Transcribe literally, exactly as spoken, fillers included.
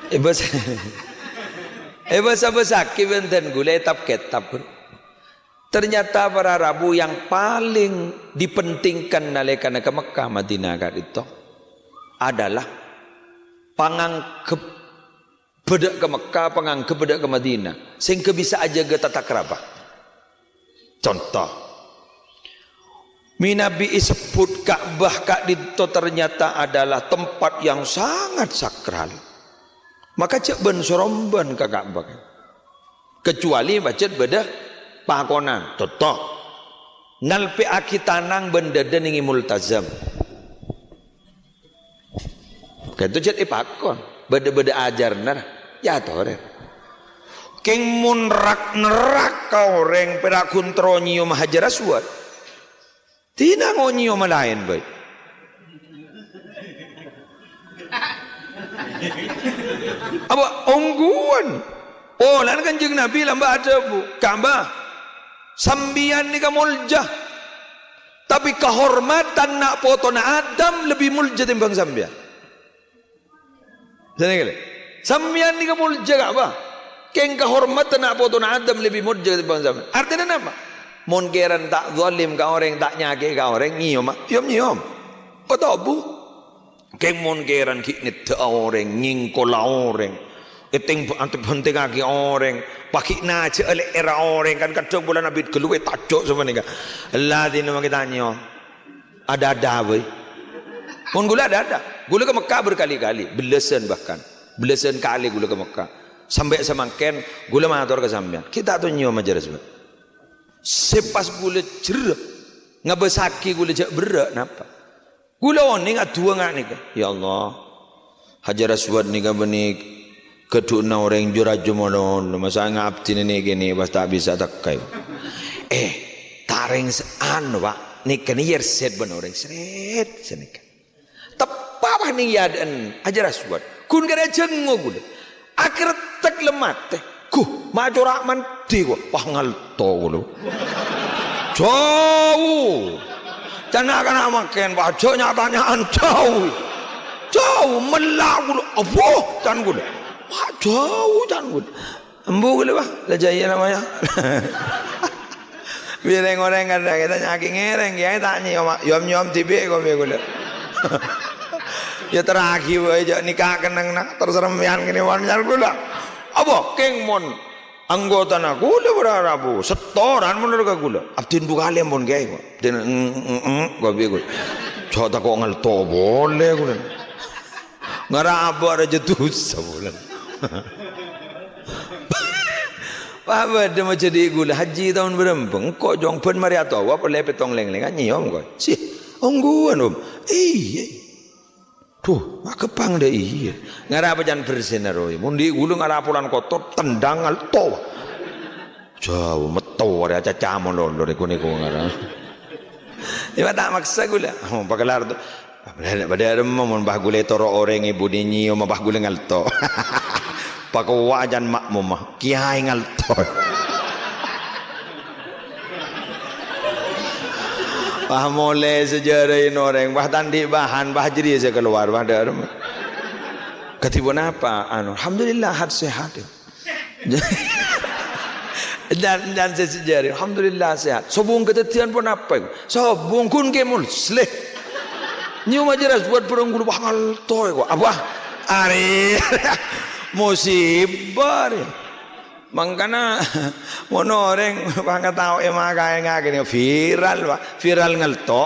Èbâs-, èbâsa-bâsaghi bhâdhân ghulâ è tap-kètab. Ternyata para rabu yang paling dipentingkan nalèkana ka Mekkah Madinah ka'dinto adalah pangangghep bâdâ ka Mekkah, pangangghep bâdâ ka Madinah, sehingga bisa ajâgâ tata krama. Conto, mènabi èsebbhut Ka'bah ka'dinto ternyata adalah tempat yang sangat sakral. Maka jhâ' bân-sorombân ka Ka'bah. Kecuali pajhât bâdâ pakonan, totto. Nalpè'aghi tanang bân dâdâ nèng è Multazam. Ka'dinto jhât èpakon. Bâdâ-bâdâ ajhârânna, yâ torè. Kèng mon rak-nerrak ka orèng pèra' ghun terro nyèyoma Hajar Aswad. Dinah ngonyèyoma laèn bhâi. Apa ongghuwân? Polana Kanjeng Nabi lambâ' adhâbu, "Ka'bah, sampèyan nèka molja, tapè kahormadhân na' potona Adam lebbi molja tèmbhâng sampèyan." Sanèka lè. Sampèyan nèka molja Ka'bah. Kèng kahormadhân na' potona Adam lebbi molja tèmbhâng sampèyan. Artèna napa? Mon kèran ta' zalim ka orèng, ta' nyakè'è ka orèng, nyèyoma, nyèyom-nyèyom. Otobu. Kèng mon kèran ghi' nèddhâ'â orèng, nyèngkola orèng, ètèng-, antè-, bhântèngngaghi orèng, paghi' najâ'â lè'èrra orèng, kan kadhâng polana bit ghâllu ètajâ' sapanèka. Ella dinah mangkè ta' nyèyom. Ada-ada bhâi. Mon ghulâ ada-ada. Ghulâ ka Mekkah berkali-kali, bellâsân bahkan. Bellâsân kalè ghulâ ka Mekkah. Sampè' samangkèn ghulâ mator ka sampèyan. Ghi' ta' tao nyèyom Hajar Aswad. Sè pas ghulâ jherrâ, ngabâsaghi ghulâ jhâ' berrâ', napa? Ghulâ onèng adu'a nga' nèka, "Ya Allah, Hajar Aswad nèka bânnè ghâdhuwânna orèng jur-ajur malolo, masa' nga' abdhina nè'-kènè' pas ta' bisa tekka." Eh, tarèng se-, anu, Pak, nèka nè yèrsèt bân orèng, srèt, sanèka. Teppa' pas nèng è adâ'na Hajar Aswad, ghun karè ajhângo ghulâ. Akertek lem atè. Ghu, ma' cora' mandhi, ghu. Wah, ngalto ghulâ. Jhâu. Can na'-kana' mangkèn, wah, jhâ' nya'-tanya'an, jhâu. Jhâu, mella' ghulâ. Abbhu, can ghulâ. Wah, jhâu, can ghulâ. Embu ghulâ, wah, la jâ' iyâ namanya. Bi' rèng-orèng kadhâng ètanya'aghi ngèrèng, kèyaè ta' nyèyom, nyèyom-nyèyom dhibi' kopi ghulâ. Yâ terraghi bhâi, jhâ' nèka kennengnga, terserremmeyan kènè' mon nyar ghulâ. Apa, kèng mon anggotana ghulâ para rabu, setoran mon ka ghulâ. Abdhina du kalè ampon kèyaè, kok. Abdhina, mm, mm, mm, kopi ghulâ. Jhâ' tako' ngalto polè ghulâ. Ngara abâ' rajâ dusa polè. Pas bâdâ majâdi ghulâ, "Haji taon bârâmpa?" "Engko', Cong, bân marè atowaf ollè pèttong lèng-lèngan nyèyom, ko'." "Sih, ongghuwân, Om." "Iyâ." "Dhu, ma' ghâmpang dâ' iyâ." Ngara apa can bersèna rowa. Mon dhi' ghulâ ngara polana kotor, tendang ngalto. Jhâu, metto arè acaca malolo rè kone ko ngara. Yâ, ta' maksa ghulâ. Oh, pakelar to. Padâ, padâ remma mon pas ghulâ toro' orèng è budina nyèyom pas ghulâ ngalto. Pakowa' can makmum, kèyaè ngalto. Pas molè sajârâin orèng, pas ta' andi' bahan, pas jârèya sè kalowar, pas dâ' remma. Kadhi ponapa? Anu, alhamdulillah, hat-sehat. Can, can sè sajârèya, alhamdulillah sehat. Sobung kadhâddhiyân ponapa, ko'? Sobung ghun Kè Musleh. Nyèyom Hajar Aswad bârâng ghulâ, wah, ngalto, ko'. Apa? Arè. Musibah, arè. Mangkana, mon orèng pas ngataowè makaè ngakènè viral, Pak. Viral ngalto.